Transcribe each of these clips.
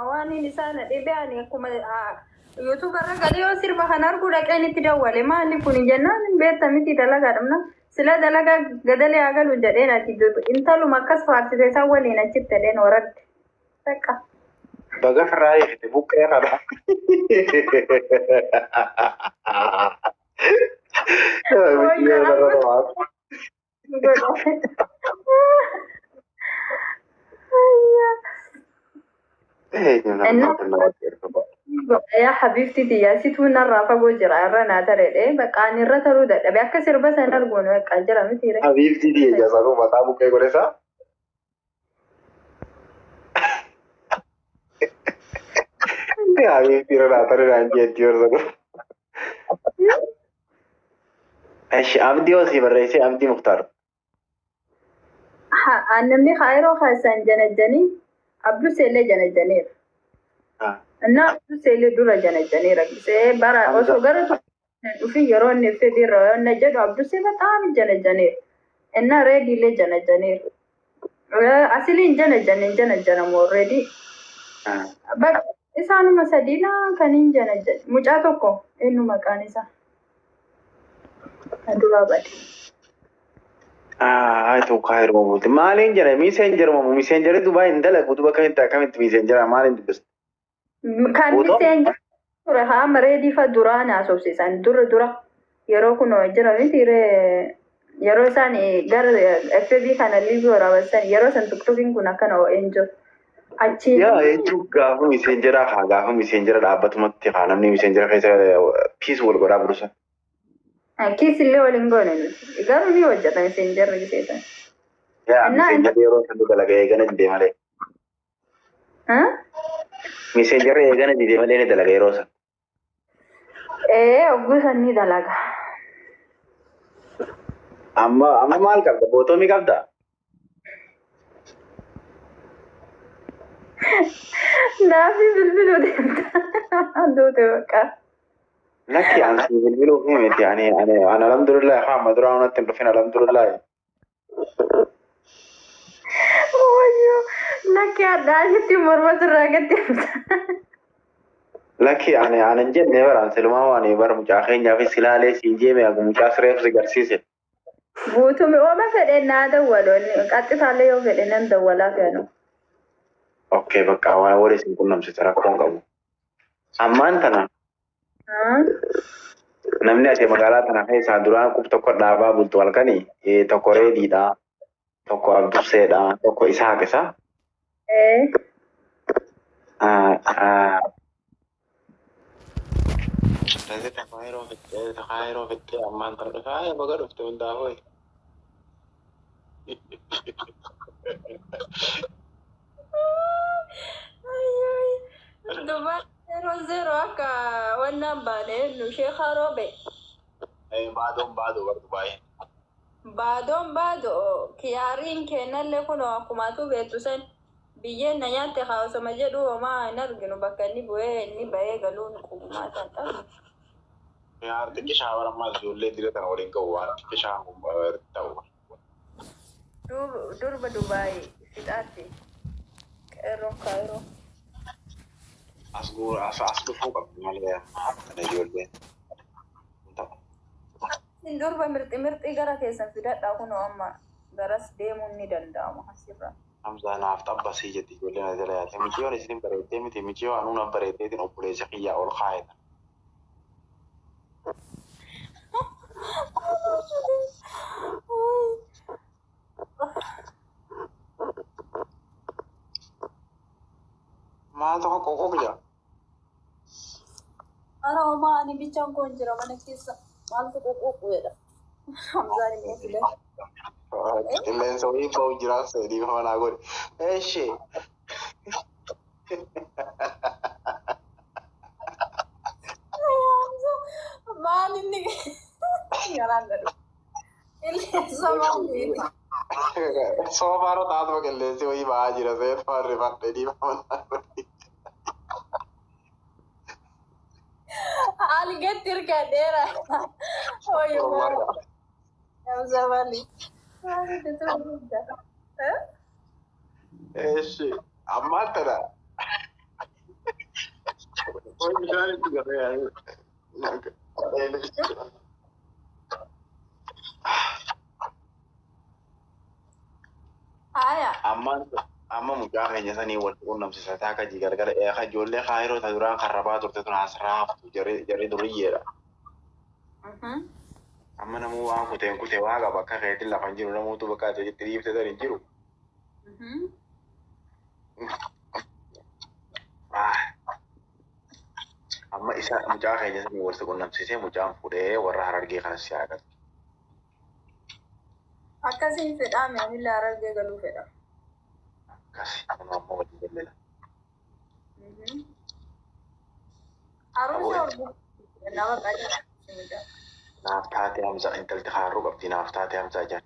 Waan inni isaa na dhibe ani akkuma YouTube irra galee yoo sirba kana arguu dhaqeen itti dawwale maali kun jennaan hin beekta miti dalagaa dhabna. Sila dalagaa gadalee haa galu jedheen ati intaluma akkas faarsite isaan waliin achitti jedheen waradde. Bakka. Baga firraa eegte buqqee kana. Yaa habibti tiyyaa situu narraa fagoo jira irra naa tareedhe bakka ani irra taruu dadhabe akka sirba san arguun bakka jira miti re. Habibti tiyya jasanuu mataa buqqee godhesaa. Habibti irra naa taree naan jeetti yoo sanuu. Eshi Abdii osii barreessee Abdii Muktaar. Namni kaayiroo keessan janajjanii Abduseellee janajjaneera. Innaa Abduseellee dura janajjaneera. Gisee bara osoo gara dhufin yeroo inni fedhiirra yoo inni jedhu Abdusee bataam janajjaneera. Innaa reediillee janajjaneera. Asiliin janajjan hin janajjanamu already. Bakka isaanuma sadiidha kan hin janajjan. Mucaa tokko eenyu maqaan isaa? Kan duraa bade. Haa ta'u kaayiroo bulti. Maaliin jira miseenjera moo miseenjera Dubaay hin dalagu duba akkamitti akkamitti miseenjera maaliin dubbistu? Kan miseenjera ture haa reedii fa duraan haasofsiisan dura dura yeroo kun jira miti ree yeroo isaan gara FB kana liivii waraabessan yeroo san tuktukiin kun akkana ho'een jiru. Achiin Yaa jechuun gaafa miseenjera haa gaafa miseenjera dhaabbatumatti haa namni miseenjera keessa piis wal godhaa burusa. Kiis illee waliin goone nuti garuu ni hojjeta miseenjarri giseesan. Yaa miseenjarri yeroo san dalaga eegana didee malee. Miseenjarri eegana didee malee ni dalaga yeroo san. Ee ogguu san ni dalaga. Amma amma maal qabda? Bootoomii qabda? Naafi bilbiluu deemta. Duute bakka. Lakki an si bilbiluu fi miti ani ani an alhamdulillah haa amma duraa natti hin dhufin alhamdulillah. Wayyoo lakki addaa asitti morma sirraa gatti himta. Lakki ani an hin jenne bara an silumaa waan bara mucaa keenyaa fi silaalee siin jeeme hagu mucaa sireef si garsiise. Guutumi ooma fedhe naa dawwalu qaxxisaallee yoo fedhe nan dawwalaa fe'anu. Okay bakka waan wal isin qunnamsite rakkoon qabu. Ammaan tana namni ati magaalaa tana keessaa duraan qub tokko dhaabaa bultu halkanii tokko reediidha, tokko abdusseedha, tokko isaaq isa. Takka yeroo fixxee ammaan tana dhufe haa baga dhufte hundaafuu. Dubaay zero zero akka wannaan baane nu sheekaa roobe. Baadoon baadoo bara Dubaay. Baadoon baadoo kiyaariin kennallee kun akkumaatu beektu san biyyeen na nyaatte haa osoma jedhu homaa hin arginu bakka inni bu'ee inni bahee galuun qubumaa isaan qabu. Yaa xiqqishaa bara ammaa ijoollee dira tana waliin ga'u waan xiqqishaa ta'u. Durba Dubaay fixaatti qeerroon kaayiroo. As guura as as dhufuu qabdi malee kana ijoolleen. Isin durba mirxi mirxii gara keessan fidadhaa kunoo amma garas deemuun ni danda'ama asirra. Hamzaa naaf xabbasii jetti ijoolleen as jala yaate. Miciyyoon isin bareeddee miti miciyyoo anuu nan bareeddeetiin obboleessa kiyyaa ol kaa'edha. Maal tokko qoqoq jira? Ara homaa ani bichaan koon jira mana keessa maaltu qoqoqu jedha. Hamzaan immoo fide. Qilleensa wayii ba'u jira seedii manaa godhe. Eeshi. Maal inni garaan gadu. Qilleensa maali? Soofaarra taatuma qilleensi wayii ba'aa jira seet farrifadhe dhiifama godhe. Algatti hirkadheera. Wayyoo. Hamzaa maali? Maali? Eeshi. Ammaan tana. Qoy bishaan itti gafee yaa'u. Haaya. Ammaan amma mucaa keenya sanii wal quunnamsiisataa akka galgala eega ijoollee kaayiroo ta duraan karrabaa turte tun asirraa haftu jarri duriyyeedha. Amma namuu waan kuteen kutee waa qaba akka keetiin lafa hin jiru namuutu bakka ati itti dhiifte tan hin jiru. Amma isa mucaa keenya sanii wal quunnamsiisee mucaan fuudhee warra Harargee kanas si haa galchu. Akkasiin fedhaa mi'aanillee Harargee galuu fedha. Akkasi nama amma waliin gallela. Aruusa hordofuu nama qajeelcha. Naaf taatee Hamzaa intalti haaruu qabdi naaf taatee Hamzaa jedhan.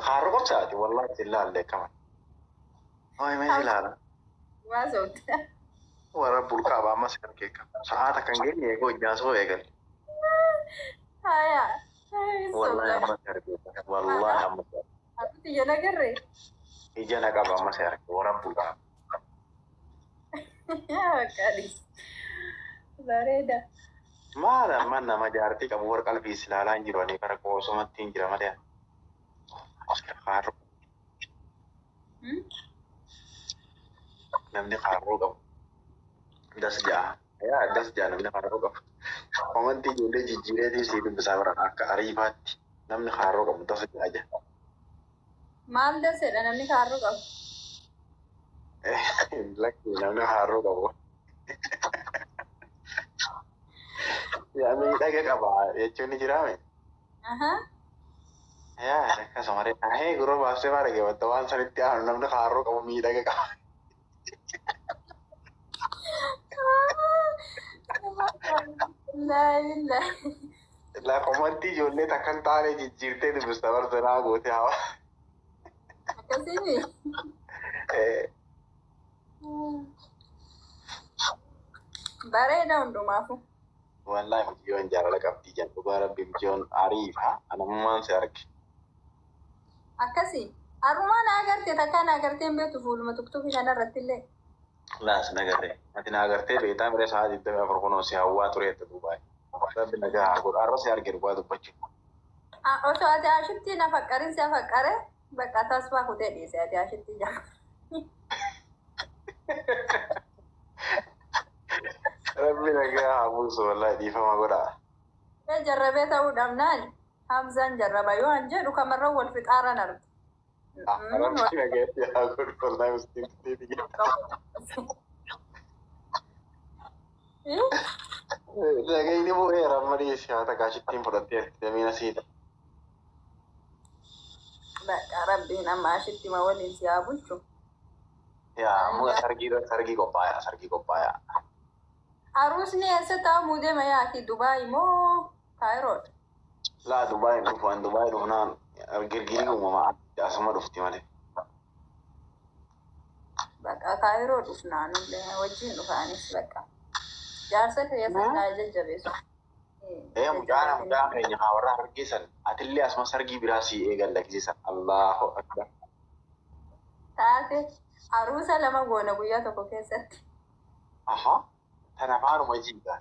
Haaruu qabsaati wallahi si ilaalle akkama. Oi mee si ilaala. Waa soobta. Warra bulqaaba ammas kan keeka. Sa'aata kan geenye eegoo ijaasoo eegalle. Haaya. Wallahi amma si argeeta. Wallahi amma si argeeta. Abuti jala garree. Ija na qaba amma si arge warra bulqaaba. Qalis. Bareeda. Maal amma nama jaartii qabu warra qalbii si ilaalaa hin jiru ani kara qoosumatti hin jira malee. Haaruu namni haaruu qabu. Das ja'a. Yaa das ja'a namni haaruu qabu. Komantii ijoollee jijjiireetii sii dubbisaa biran akka ariifaatti namni haaruu qabu das ja'a jedha. Maal daseedha namni kaarruu qabu? Lakki namni haaruu qabu. Yaa miidhaga qaba jechuun ni jiraame. Yaa akkasuma ree. Ahee gurra baasee maal dhaggeeffatta waan sanitti aanu namni haaruu qabu miidhaga qaba. La komantii ijoollee takka hin taane jijjiirtee dubbista barsanaa gootee hawa. Akkasii. Bareeda hundumaafu. Wallahi mucayyoon jaalala qabdi jedhan dhugaa rabbi mucayyoon ariifa anamummaan si arge. Akkasii. Har'umaa na agarte takka na agartee hin beektu fuuluma tuktuki kanarratti illee. Laas nagarree. Ati na agartee beektaa miree sa'aa 24 kunoo si hawwaa tureetta duubaa. Rabbi nagaa haa godhu. Har'a si arge dhugaa dubbachuu. Osoo ati ashitti na faqqarin si faqqare bakka tasfaa kutee dhiise ati ashitti jaa. Rabbi nagaa haa buusu wallahi dhiifama godhaa. Jarrabee ta'uu dhabnaan Hamzaan jarraba yoo an jedhu kamarran wal fixaaran arga. Rabbi nagaa haa godhu wallahi miskiin. Nagayni bu'eera amma dhiyeessi haa takka ashittiin fudhattee damiina siidha. Bakka rabbiin amma ashitti ma waliin si haa bulchu. Yaa amma sargii sargii qophaa'a sargii qophaa'a. Aruusni eessa taa'u deema yaati Dubaay moo Kaayiroodha? Laa Dubaay hin dhufu an Dubaay dhufnaan girgirii uumamaa asuma dhufti malee. Bakka Kaayiroo dhufnaan wajjin dhufaanis bakka. Jaarsa keessa naa jajjabeessu. Ee mucaan mucaa keenya haa warra hargeessan atillee asuma sargii biraa sii eegalla kisiisan Allahu akbar. Taate aruusa lama goona guyyaa tokko keessatti. Aha tana faanuma jiidha.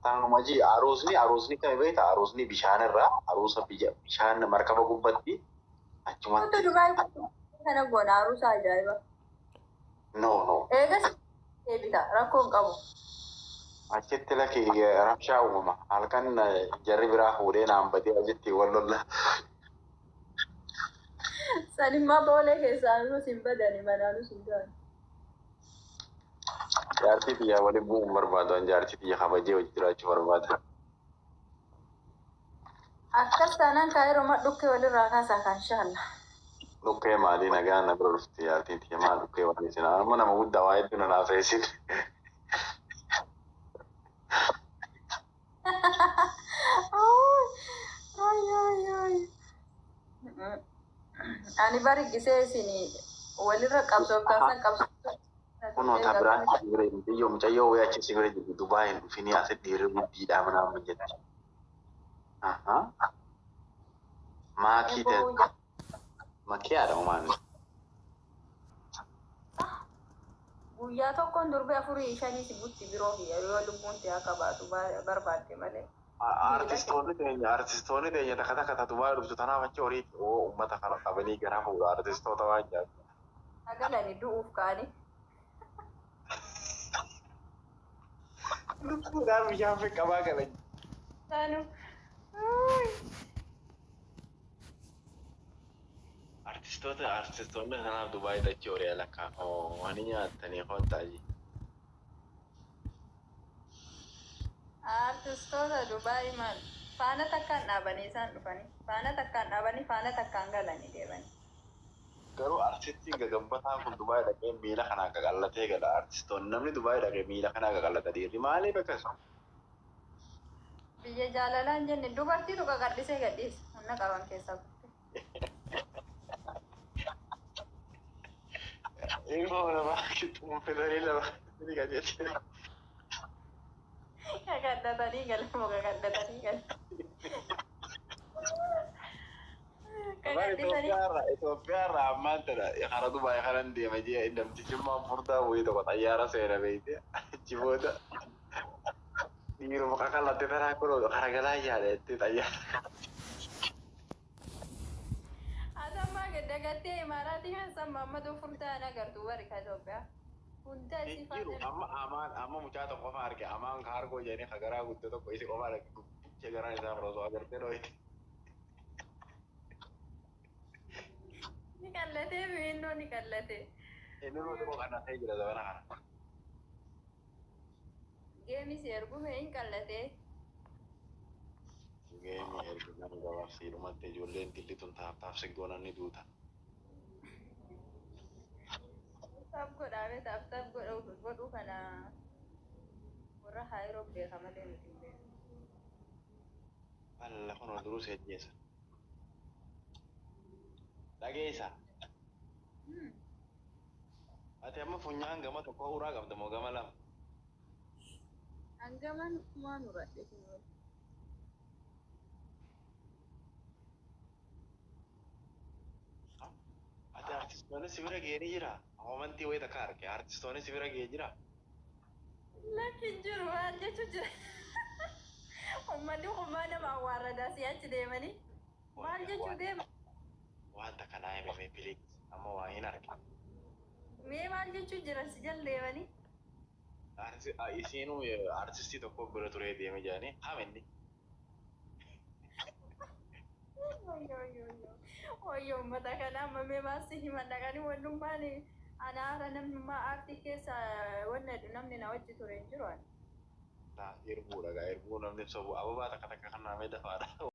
Tanuma jii aruusni aruusni kami beekta aruusni bishaanirraa aruusa bishaan markaba gubbatti achumatti. Wanti Dubaay kana goona aruusa ajaa'iba. No no. Eegas deebita rakkoo hin qabu. Achitti lakki rabshaa uumama halkan jarri biraa fuudhee naan badee achitti wal lolla. Sanimmaa boolee keessaa nus hin badani manaa nus hin gahan. Jaartii xiyyaa waliin bu'uun barbaadu an jaartii xiyya kabajee hojii jiraachuu barbaadu. Akkas taanaan kaayiroo ma dhukkee walirraa kaasaa kan shaalla. Dhukkee maalii nagaan na bira dhufti jaartiin xiyya maal dhukkee waan isin amma nama guddaa waa hedduu na naafeessin. Ani bari gisee isin walirra qabsooftan qabsooftan. Kunoo ta biraan si bira mucayyoo mucayyoo wayii achi si bira jirti Dubaay hin dhufinii asi dhiirri guddiidhaa manaa jetti. Maakii ta'e makii haadha uumaan. Guyyaa tokkoon durbee afurii shanii si butti biroo fi yoo lubbuun ta'e akka baatu barbaadde malee. Artistoonni teenya takka takka tatu baay'ee dhuftu, tanaaf achi horii oo uummata kana qabanii gara fuudha artistoota waan jedhu. Sagalanii du'uuf ka'anii. Lubbuudhaan bishaan qabaa galan. Saanu. Artistoonni kanaaf Dubaayii achi horii lakkaa waan nyaatanii kottaa. Artistoota Dubaayii maal? Faana takkaan dhaabanii isaan dhufanii. Faana takkaan dhaabanii, faana takkaan galanii deemanii. Garuu artistiin gagabbataan kun Dubaayii dhaqee miila kanaa qaqallatee gala. Artistoonni, namni Dubaayii dhaqee miila kanaa qaqallata dhiirri maaliif akkas? Biyya jaalalaan jenne dubartiitu qaqallisee gadhiisa. Humna qaban keessaa kutte. Ilmoo namaa xuunfatanii lama ni qajeelche. Qaqallatanii galamu, qaqallatanii galu. Qaqallisanii. Itoophiyaa irraa ammaan tana kara Dubaayii kanan deema jee, namtichi immoo furdaa wayii tokko xayyaara seena beeyte, achi booda dhiiruma qaqallatte tanaa kun kara galaa yaada jettee xayyaara. Asammaa dagattee Imaaraatii kan samma ammatu furdaa agartu warri ka Itoophiyaa. Hunda isii Jiru faana. Amma amaan amma mucaa tokko qofa arge, amaan kaargoo jedhanii ka garaa guddoo tokko isi qofa arge, guddicha garaan isaa osoo agartee dhooyte. Ni qallatee biinnoo ni qallatee. Inni tokko qannatee jira zabana kana. Geemi si ergume hin qallatee. Geemi erga nama gabaabsii dhumatte, ijoolleen dilli tun taaf taaf siggoonaan ni duuta. Tap godhaame, tap tap godhuu kana warra haayiroo beeka malee nuti hin beeknu. Alla kun duruu si ajjeesa. Dhageessa. Ati amma funyaan gama tokko uraa qabda moo gama lama? Hangaman kumaa nuradhe kun. Ati artistoonni si bira ga'ee ni jira? Amantii wayii takka arge. Artistoonni si bira ga'ee jira? Lakki, hin jiru. Maal jechuu jira? Uummanni kumaa nama awwaarradaa si'achi deemanii. Maal jechuu deema? Wanta kanaa himame, please. Amma waa hin arge. Mee maal jechuu jiran si jala deemanii? Isiinuu artistii tokko bira turee deeme jedhanii haminni. Wayyoo uummata kana, amma mee maal si himan dhaqanii wannummaan anaara namnummaa aartii keessa wanna namni na wajji ture hin jiru ani. Irbuudha gaa, irbuu namni sobu ababaa takka takka kan namee dafaadha.